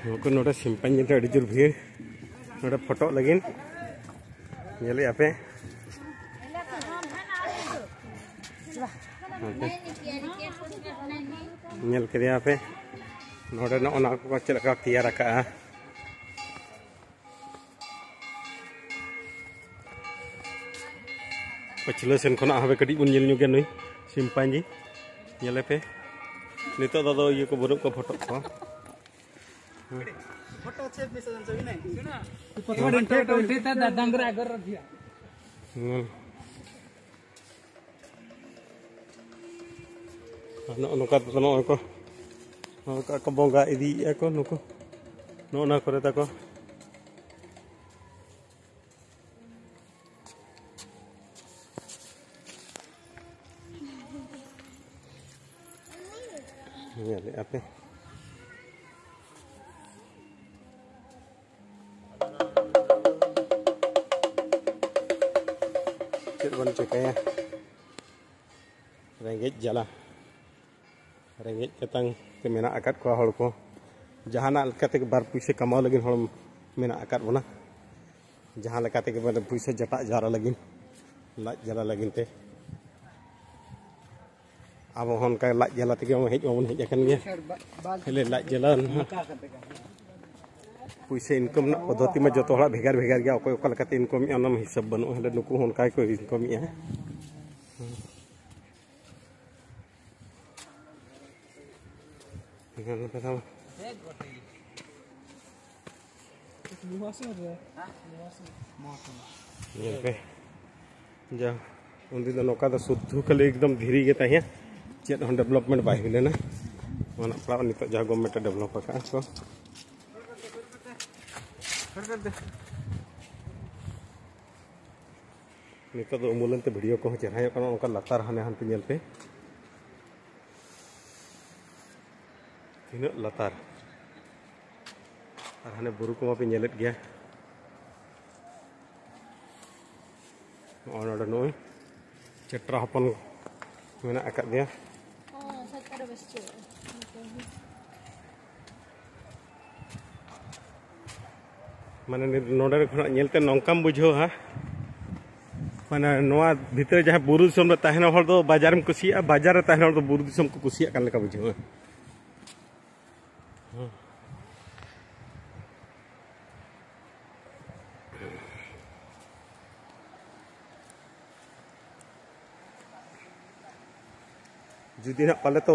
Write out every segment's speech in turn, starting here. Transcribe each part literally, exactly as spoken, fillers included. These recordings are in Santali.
ᱱᱩᱠᱩ ᱱᱚᱰᱮ ᱥᱤᱢᱯᱟᱧ ᱧᱮᱞ ᱛᱮ ᱟᱹᱰᱤ ᱡᱳᱨ ᱵᱷᱤᱲ᱾ ᱱᱚᱰᱮ ᱯᱷᱳᱴᱳᱜ ᱞᱟᱹᱜᱤᱫ ᱧᱮᱞᱮᱫᱼᱟ ᱯᱮ᱾ ᱧᱮᱞ ᱠᱮᱫᱮᱭᱟ ᱯᱮ ᱱᱚᱰᱮ ᱱᱚᱜᱼᱚ ᱱᱚᱣᱟ ᱠᱚ ᱪᱮᱫ ᱞᱮᱠᱟ ᱛᱮᱭᱟᱨ ᱟᱠᱟᱜᱼᱟ᱾ ᱯᱟᱹᱪᱷᱞᱟᱹ ᱥᱮᱱ ᱠᱷᱚᱱᱟᱜ ᱦᱚᱸ ᱠᱟᱹᱴᱤᱡ ᱵᱚᱱ ᱧᱮᱞ ᱧᱚᱜᱮ ᱱᱩᱭ ᱥᱤᱢᱯᱟᱧᱡᱤ᱾ ᱧᱮᱞᱮ ᱯᱮ, ᱱᱤᱛᱚᱜ ᱫᱚ ᱟᱫᱚ ᱤᱭᱟᱹ ᱠᱚ ᱵᱟᱹᱱᱩᱜ ᱠᱚᱣᱟ, ᱯᱷᱳᱴᱳ ᱠᱚ᱾ ᱯᱷᱳᱴᱳ ᱪᱮᱫ ᱯᱮ ᱥᱟᱡᱟᱣ ᱪᱟᱵᱤᱱᱟ? ᱯᱷᱳᱴᱳ ᱩᱴᱷᱟᱹᱣ ᱛᱮ ᱰᱟᱝᱨᱟ ᱟᱜᱚᱨ ᱨᱮ ᱫᱷᱤᱭᱟ᱾ ᱦᱩᱸ᱾ ᱟᱨ ᱱᱚᱜᱼᱚ ᱱᱚᱝᱠᱟ ᱛᱮᱫᱚ ᱱᱚᱜᱼᱚᱭ ᱠᱚ, ᱱᱚᱝᱠᱟ ᱠᱚ ᱵᱚᱸᱜᱟ ᱤᱫᱤᱭᱮᱫᱼᱟ ᱠᱚ ᱱᱩᱠᱩ, ᱱᱚᱜᱼᱚ ᱱᱚᱣᱟ ᱠᱚᱨᱮ ᱛᱟᱠᱚ᱾ ᱧᱮᱞᱮᱫᱼᱟ ᱯᱮ᱾ ᱪᱮᱫ ᱵᱚᱱ ᱪᱤᱠᱟᱹᱭᱟ? ᱨᱮᱸᱜᱮᱡ ᱡᱟᱞᱟ, ᱨᱮᱸᱜᱮᱡ ᱛᱮᱛᱟᱝ ᱛᱮ ᱢᱮᱱᱟᱜ ᱟᱠᱟᱫ ᱠᱚᱣᱟ ᱦᱚᱲ ᱠᱚ᱾ ᱡᱟᱦᱟᱱᱟᱜ ᱞᱮᱠᱟ ᱛᱮᱜᱮ ᱵᱟᱨ ᱯᱩᱭᱥᱟᱹ ᱠᱟᱢᱟᱣ ᱞᱟᱹᱜᱤᱫ ᱦᱚᱲ ᱢᱮᱱᱟᱜ ᱟᱠᱟᱫ ᱵᱚᱱᱟ᱾ ᱡᱟᱦᱟᱸ ᱞᱮᱠᱟ ᱛᱮᱜᱮ ᱵᱚᱞᱮ ᱯᱩᱭᱥᱟᱹ ᱡᱟᱴᱟᱜ ᱡᱟᱣᱨᱟ ᱞᱟᱹᱜᱤᱫ, ᱞᱟᱡ ᱡᱟᱞᱟ ᱞᱟᱹᱜᱤᱫ ᱛᱮ᱾ ᱟᱵᱚ ᱦᱚᱸ ᱚᱱᱠᱟ ᱞᱟᱡ ᱡᱟᱞᱟ ᱛᱮᱜᱮ ᱦᱮᱡ ᱢᱟᱵᱚᱱ ᱦᱮᱡ ᱟᱠᱟᱱ ᱜᱮᱭᱟ᱾ ᱠᱷᱟᱹᱞᱤ ᱞᱟᱡ ᱡᱟᱞᱟ ᱱᱟᱦᱟᱜ᱾ ᱯᱩᱭᱥᱟᱹ ᱤᱱᱠᱟᱢ ᱨᱮᱱᱟᱜ ᱯᱚᱫᱽᱫᱷᱚᱛᱤ ᱢᱟ ᱡᱚᱛᱚ ᱦᱚᱲᱟᱜ ᱵᱷᱮᱜᱟᱨ ᱵᱷᱮᱜᱟᱨ ᱜᱮᱭᱟ, ᱚᱠᱚᱭ ᱚᱠᱟ ᱞᱮᱠᱟᱛᱮ ᱤᱱᱠᱟᱢᱮᱫᱼᱟ ᱚᱱᱟ ᱢᱟ ᱦᱤᱥᱟᱹᱵ ᱵᱟᱹᱱᱩᱜᱼᱟ᱾ ᱦᱟᱸᱰᱮ ᱱᱩᱠᱩ ᱦᱚᱸ ᱚᱱᱠᱟ ᱜᱮᱠᱚ ᱤᱱᱠᱟᱢᱮᱫᱼᱟ᱾ ᱧᱮᱞ ᱯᱮ ᱛᱟᱢᱟ᱾ ᱧᱮᱞ ᱯᱮ᱾ ᱡᱟ, ᱩᱱᱫᱤᱱ ᱫᱚ ᱱᱚᱝᱠᱟ ᱫᱚ ᱥᱩᱫᱽᱫᱷᱩ ᱠᱷᱟᱹᱞᱤ ᱮᱠᱫᱚᱢ ᱫᱷᱤᱨᱤ ᱜᱮ ᱛᱟᱦᱮᱸ, ᱪᱮᱫ ᱦᱚᱸ ᱰᱮᱵᱷᱞᱚᱯᱢᱮᱱᱴ ᱵᱟᱭ ᱦᱩᱭ ᱞᱮᱱᱟ᱾ ᱚᱱᱟ ᱯᱟᱲᱟᱜ ᱱᱤᱛᱚᱜ ᱡᱟᱦᱟᱸ ᱜᱚᱵᱷᱢᱮᱱᱴ ᱮ ᱰᱮᱵᱷᱞᱚᱯ ᱟᱠᱟᱫᱼᱟ ᱛᱚ᱾ ᱱᱤᱛᱚᱜ ᱫᱚ ᱩᱢᱩᱞᱮᱱ ᱛᱮ ᱵᱷᱤᱰᱤᱭᱳ ᱠᱚᱦᱚᱸ ᱪᱮᱦᱨᱟ ᱧᱚᱜ ᱠᱟᱱᱟ᱾ ᱚᱱᱠᱟ ᱞᱟᱛᱟᱨ ᱦᱟᱱᱮ ᱦᱟᱱᱛᱮ ᱧᱮᱞ ᱯᱮ, ᱛᱤᱱᱟᱹᱜ ᱞᱟᱛᱟᱨ᱾ ᱟᱨ ᱦᱟᱱᱮ ᱵᱩᱨᱩ ᱠᱚᱢᱟ ᱯᱮ ᱧᱮᱞᱮᱫ ᱜᱮᱭᱟ᱾ ᱱᱚᱜᱼᱚᱭ ᱱᱚᱰᱮ ᱱᱩᱭ ᱪᱮᱴᱨᱟ ᱦᱚᱯᱚᱱ ᱢᱮᱱᱟᱜ ᱟᱠᱟᱫ ᱜᱮᱭᱟ᱾ ᱦᱚᱸ, ᱥᱟᱛ ᱛᱟᱨᱟ ᱵᱟᱡᱮ ᱪᱚ᱾ ᱢᱟᱱᱮ ᱱᱚᱰᱮ ᱠᱷᱚᱱᱟᱜ ᱧᱮᱞᱛᱮ ᱱᱚᱝᱠᱟᱢ ᱵᱩᱡᱷᱟᱹᱣᱟ, ᱢᱟᱱᱮ ᱱᱚᱣᱟ ᱵᱷᱤᱛᱨᱤ ᱡᱟᱦᱟᱸ ᱵᱩᱨᱩ ᱫᱤᱥᱚᱢ ᱨᱮ ᱛᱟᱦᱮᱱ ᱦᱚᱲ ᱫᱚ ᱵᱟᱡᱟᱨᱮᱢ ᱠᱩᱥᱤᱭᱟᱜᱼᱟ, ᱵᱟᱡᱟᱨ ᱨᱮ ᱛᱟᱦᱮᱱ ᱦᱚᱲ ᱫᱚ ᱵᱩᱨᱩ ᱫᱤᱥᱚᱢ ᱠᱚ ᱠᱩᱥᱤᱭᱟᱜ ᱠᱟᱱ ᱞᱮᱠᱟ ᱵᱩᱡᱷᱟᱹᱣᱟ᱾ ᱡᱩᱫᱤ ᱱᱟᱜ ᱯᱟᱞᱮ ᱛᱚ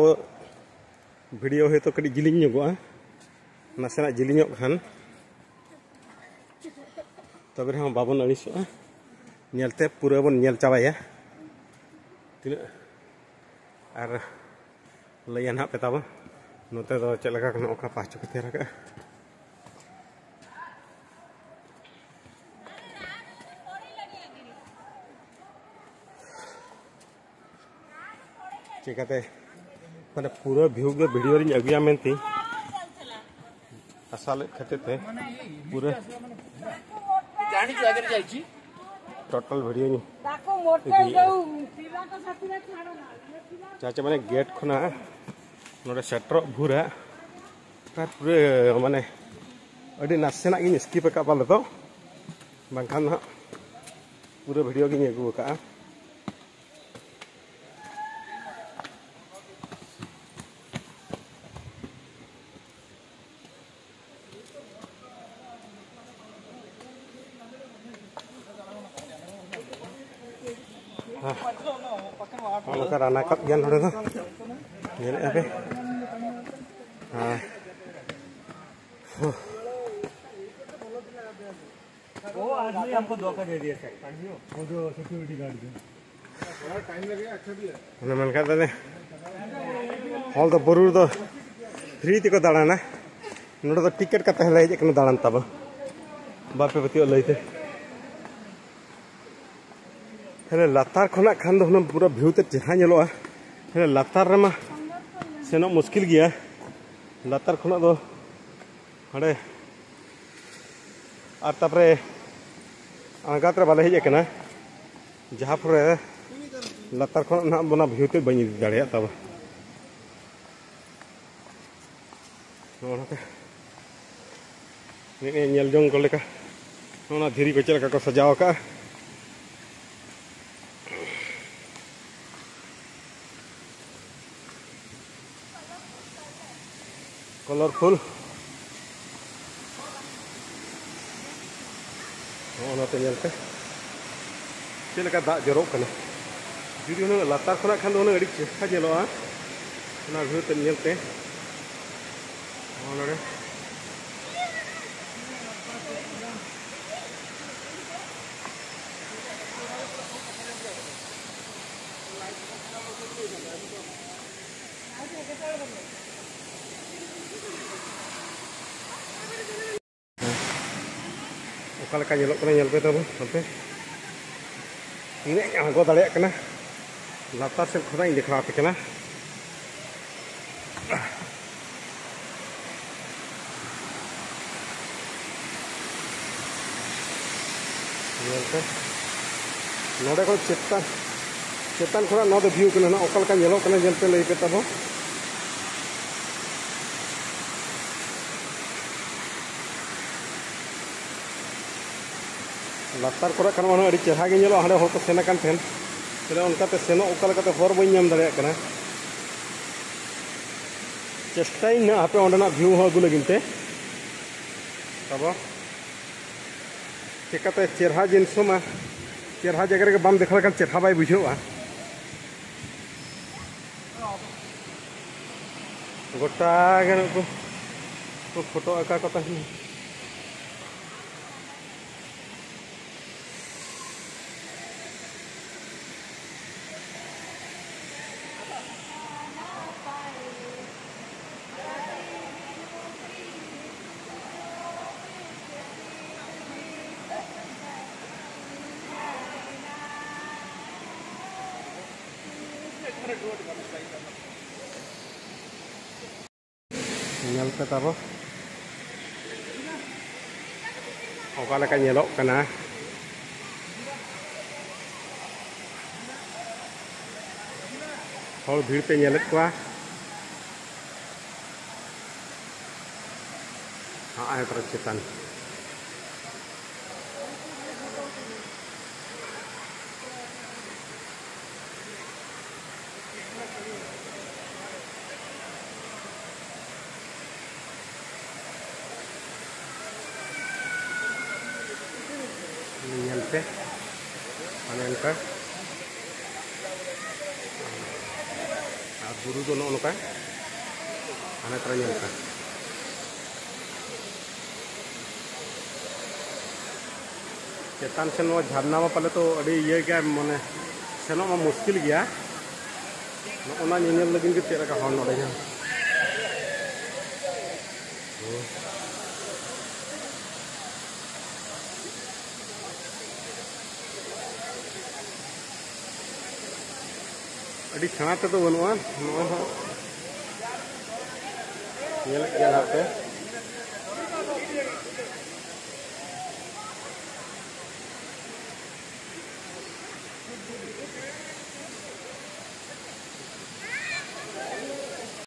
ᱵᱷᱤᱰᱤᱭᱳ ᱦᱚᱭᱛᱳ ᱠᱟᱹᱴᱤᱡ ᱡᱤᱞᱤᱧ ᱧᱚᱜᱚᱜᱼᱟ, ᱱᱟᱥᱮᱱᱟᱜ ᱡᱤᱞᱤᱧᱚᱜ ᱠᱷᱟᱱ ᱛᱚᱵᱮ ᱨᱮᱦᱚᱸ ᱵᱟᱵᱚᱱ ᱟᱹᱲᱤᱥᱚᱜᱼᱟ, ᱧᱮᱞᱛᱮ ᱯᱩᱨᱟᱹ ᱵᱚᱱ ᱧᱮᱞ ᱪᱟᱵᱟᱭᱟ᱾ ᱛᱤᱱᱟᱹᱜ ᱟᱨ ᱞᱟᱹᱭᱟ ᱱᱟᱦᱟᱜ ᱯᱮ ᱛᱟᱵᱚᱱ ᱱᱚᱛᱮ ᱫᱚ ᱪᱮᱫ ᱞᱮᱠᱟ ᱱᱚᱜᱼᱚ ᱱᱚᱝᱠᱟ ᱯᱟᱦᱪᱟ ᱠᱚ ᱛᱮᱭᱟᱨ ᱟᱠᱟᱫᱼᱟ᱾ ᱪᱤᱠᱟᱹᱛᱮ ᱢᱟᱱᱮ ᱯᱩᱨᱟᱹ ᱵᱷᱤᱭᱩ ᱜᱮ ᱵᱷᱤᱰᱤᱭᱳ ᱨᱤᱧ ᱟᱹᱜᱩᱭᱟ ᱢᱮᱱᱛᱮ ᱟᱥᱟ ᱞᱮᱫ ᱠᱷᱟᱹᱛᱤᱨ ᱛᱮ ᱯᱩᱨᱟᱹ ᱴᱳᱴᱟᱞ ᱵᱷᱤᱰᱤᱭᱳᱧ ᱤᱫᱤᱭᱮᱫᱼᱟ᱾ ᱪᱟᱪᱟ ᱢᱟᱱᱮ ᱜᱮᱴ ᱠᱷᱚᱱᱟᱜ ᱱᱚᱰᱮ ᱥᱮᱴᱮᱨᱚᱜ ᱵᱷᱳᱨ ᱦᱟᱸᱜ ᱯᱩᱨᱟᱹ ᱢᱟᱱᱮ ᱟᱹᱰᱤ ᱱᱟᱥᱮᱱᱟᱜ ᱜᱤᱧ ᱥᱠᱤᱯ ᱟᱠᱟᱫ ᱯᱟᱞᱮ ᱫᱚ, ᱵᱟᱝᱠᱷᱟᱱ ᱫᱚ ᱦᱟᱸᱜ ᱯᱩᱨᱟᱹ ᱵᱷᱤᱰᱤᱭᱳ ᱜᱤᱧ ᱟᱹᱜᱩ ᱟᱠᱟᱫᱼᱟ᱾ ᱦᱮᱸ᱾ ᱱᱚᱜᱼᱚ ᱱᱚᱝᱠᱟ ᱨᱟᱱᱟ ᱠᱟᱯ ᱜᱮᱭᱟ ᱱᱚᱰᱮ ᱫᱚ᱾ ᱧᱮᱞᱮᱫᱼᱟ ᱯᱮ? ᱦᱮᱸ᱾ वो आदमी हमको धोखा दे दिया सर। वो जो सिक्योरिटी गार्ड थे। ᱚᱱᱮ ᱢᱮᱱ ᱠᱟᱜ ᱫᱚᱞᱮ, ᱦᱚᱲ ᱫᱚ ᱵᱩᱨᱩ ᱨᱮᱫᱚ ᱯᱷᱨᱤ ᱛᱮᱠᱚ ᱫᱟᱬᱟᱱᱟ, ᱱᱚᱰᱮ ᱫᱚ ᱴᱤᱠᱤᱴ ᱠᱟᱛᱮ ᱦᱚᱸᱞᱮ ᱦᱮᱡ ᱟᱠᱟᱱᱟ ᱫᱟᱬᱟᱱ ᱛᱟᱵᱚ, ᱵᱟᱯᱮ ᱯᱟᱹᱛᱭᱟᱹᱜ ᱞᱟᱹᱭᱛᱮ᱾ ᱦᱟᱱᱮ ᱞᱟᱛᱟᱨ ᱠᱷᱚᱱᱟᱜ ᱠᱷᱟᱱ ᱫᱚ ᱦᱩᱱᱟᱹᱝ ᱯᱩᱨᱟᱹ ᱵᱷᱤᱭᱩ ᱛᱮ ᱪᱮᱦᱨᱟ ᱧᱮᱞᱚᱜᱼᱟ, ᱦᱟᱱᱮ ᱞᱟᱛᱟᱨ ᱨᱮᱢᱟ ᱥᱮᱱᱚᱜ ᱢᱩᱥᱠᱤᱞ ᱜᱮᱭᱟ᱾ ᱞᱟᱛᱟᱨ ᱠᱷᱚᱱᱟᱜ ᱫᱚ ᱦᱟᱸᱰᱮ ᱟᱨ ᱛᱟᱨᱯᱚᱨᱮ ᱟᱬᱜᱟᱛ ᱨᱮ ᱵᱟᱞᱮ ᱦᱮᱡ ᱟᱠᱟᱱᱟ, ᱡᱟᱦᱟᱸ ᱯᱚᱨᱮ ᱞᱟᱛᱟᱨ ᱠᱷᱚᱱᱟᱜ ᱱᱟᱦᱟᱜ ᱚᱱᱟ ᱵᱷᱤᱭᱩ ᱛᱮ ᱵᱟᱹᱧ ᱤᱫᱤ ᱫᱟᱲᱮᱭᱟᱜ ᱛᱟᱵᱚᱱ᱾ ᱱᱚᱜᱼᱚ ᱱᱚᱝᱠᱟ᱾ ᱱᱮᱜᱼᱮ ᱧᱮᱞ ᱡᱚᱝ ᱠᱚ ᱞᱮᱠᱟ ᱚᱱᱟ ᱫᱷᱤᱨᱤ ᱠᱚ ᱪᱮᱫ ᱞᱮᱠᱟ ᱠᱚ ᱥᱟᱡᱟᱣ ᱟᱠᱟᱫᱼᱟ᱾ ᱠᱟᱞᱟᱨᱯᱷᱩᱞ᱾ ᱱᱚᱜᱼᱚ ᱱᱚᱛᱮ ᱧᱮᱞ ᱯᱮ ᱪᱮᱫ ᱞᱮᱠᱟ ᱫᱟᱜ ᱡᱚᱨᱚᱜ ᱠᱟᱱᱟ᱾ ᱡᱩᱫᱤ ᱦᱩᱱᱟᱹᱝ ᱞᱟᱛᱟᱨ ᱠᱷᱚᱱᱟᱜ ᱠᱷᱟᱱ ᱫᱚ ᱦᱩᱱᱟᱹᱝ ᱟᱹᱰᱤ ᱪᱮᱦᱨᱟ ᱧᱮᱞᱚᱜᱼᱟ ᱚᱱᱟ view ᱛᱮ ᱧᱮᱞ ᱯᱮ᱾ ᱱᱚᱜᱼᱚ ᱱᱚᱰᱮ᱾ ᱚᱠᱟ ᱞᱮᱠᱟ ᱧᱮᱞᱚᱜ ᱠᱟᱱᱟ ᱧᱮᱞ ᱯᱮ ᱛᱟᱵᱚᱱ ᱦᱟᱱᱛᱮ᱾ ᱛᱤᱱᱟᱹᱜ ᱤᱧ ᱟᱬᱜᱚ ᱫᱟᱲᱮᱭᱟᱜ ᱠᱟᱱᱟ ᱞᱟᱛᱟᱨ ᱥᱮᱫ ᱠᱷᱚᱱᱟᱜ ᱤᱧ ᱫᱮᱠᱷᱟᱣ ᱟᱯᱮ ᱠᱟᱱᱟ᱾ ᱧᱮᱞ ᱯᱮ ᱱᱚᱰᱮ ᱠᱷᱚᱱ ᱪᱮᱛᱟᱱ, ᱪᱮᱛᱟᱱ ᱠᱷᱚᱱᱟᱜ ᱱᱚᱣᱟ ᱫᱚ view ᱠᱟᱱᱟ ᱱᱟᱜ᱾ ᱚᱠᱟ ᱞᱮᱠᱟ ᱧᱮᱞᱚᱜ ᱠᱟᱱᱟ ᱧᱮᱞ ᱯᱮ, ᱞᱟᱹᱭ ᱯᱮ ᱛᱟᱵᱚ᱾ ᱞᱟᱛᱟᱨ ᱠᱚᱨᱮ ᱠᱷᱟᱱ ᱢᱟ ᱟᱹᱰᱤ ᱪᱮᱦᱨᱟ ᱜᱮ ᱧᱮᱞᱚᱜᱼᱟ, ᱦᱟᱸᱰᱮ ᱦᱚᱲ ᱠᱚ ᱥᱮᱱ ᱟᱠᱟᱱ ᱴᱷᱮᱱ᱾ ᱛᱟᱦᱞᱮ ᱚᱱᱠᱟᱛᱮ ᱥᱮᱱᱚᱜ ᱚᱠᱟ ᱞᱮᱠᱟᱛᱮ ᱦᱚᱨ ᱵᱟᱹᱧ ᱧᱟᱢ ᱫᱟᱲᱮᱭᱟᱜ ᱠᱟᱱᱟ᱾ ᱪᱮᱥᱴᱟᱭᱟᱹᱧ ᱱᱟᱜ ᱦᱟᱯᱮ ᱚᱸᱰᱮᱱᱟᱜ view ᱦᱚᱸ ᱟᱹᱜᱩ ᱞᱟᱹᱜᱤᱫ ᱛᱮ᱾ ᱛᱟᱵᱚ ᱪᱮᱠᱟᱛᱮ ᱪᱮᱨᱦᱟ ᱡᱤᱱᱤᱥ ᱦᱚᱸ ᱢᱟ ᱪᱮᱨᱦᱟ ᱡᱟᱭᱜᱟ ᱨᱮᱜᱮ ᱵᱟᱢ ᱫᱮᱠᱷᱟᱣ ᱞᱮᱠᱷᱟᱱ ᱪᱮᱨᱦᱟ ᱵᱟᱭ ᱵᱩᱡᱷᱟᱹᱜᱼᱟ᱾ ᱜᱚᱴᱟ ᱜᱮ ᱱᱩᱠᱩ ᱠᱚ ᱯᱷᱳᱴᱳ ᱟᱸᱠᱟ ᱠᱚ ᱛᱟᱦᱮᱱ᱾ ᱧᱮᱞ ᱯᱮ ᱛᱟᱵᱚ ᱚᱠᱟ ᱞᱮᱠᱟ ᱧᱮᱞᱚᱜ ᱠᱟᱱᱟ᱾ ᱦᱚᱲ ᱵᱷᱤᱲ ᱯᱮ ᱧᱮᱞᱮᱫ ᱠᱚᱣᱟ᱾ ᱦᱚᱸᱜᱼᱚᱭ ᱛᱚᱨᱟ ᱪᱮᱛᱟᱱ᱾ ᱧᱮᱞ ᱯᱮ, ᱚᱱᱮ ᱚᱱᱠᱟ᱾ ᱟᱨ ᱵᱩᱨᱩ ᱫᱚ ᱱᱚᱜᱼᱚ ᱱᱚᱝᱠᱟ, ᱦᱟᱱᱮ ᱛᱚᱨᱟ ᱧᱮᱞ ᱯᱮ᱾ ᱪᱮᱛᱟᱱ ᱥᱮᱱ ᱱᱚᱣᱟ ᱡᱷᱟᱨᱱᱟ ᱢᱟ ᱯᱟᱞᱮ ᱛᱚ ᱟᱹᱰᱤ ᱤᱭᱟᱹ ᱜᱮᱭᱟ, ᱢᱟᱱᱮ ᱥᱮᱱᱚᱜ ᱢᱟ ᱢᱩᱥᱠᱤᱞ ᱜᱮᱭᱟ᱾ ᱱᱚᱜᱼᱚ ᱱᱟ ᱧᱮᱧᱮᱞ ᱞᱟᱹᱜᱤᱫ ᱜᱮ ᱪᱮᱫ ᱞᱮᱠᱟ ᱦᱚᱲ ᱱᱚᱰᱮ ᱦᱚᱸ᱾ ᱟᱹᱰᱤ ᱥᱮᱬᱟ ᱛᱮᱫᱚ ᱵᱟᱹᱱᱩᱜᱼᱟ, ᱱᱚᱜᱼᱚᱭ ᱦᱟᱸᱜ ᱧᱮᱞᱮᱫ ᱜᱮᱭᱟ ᱱᱟᱦᱟᱜ ᱯᱮ᱾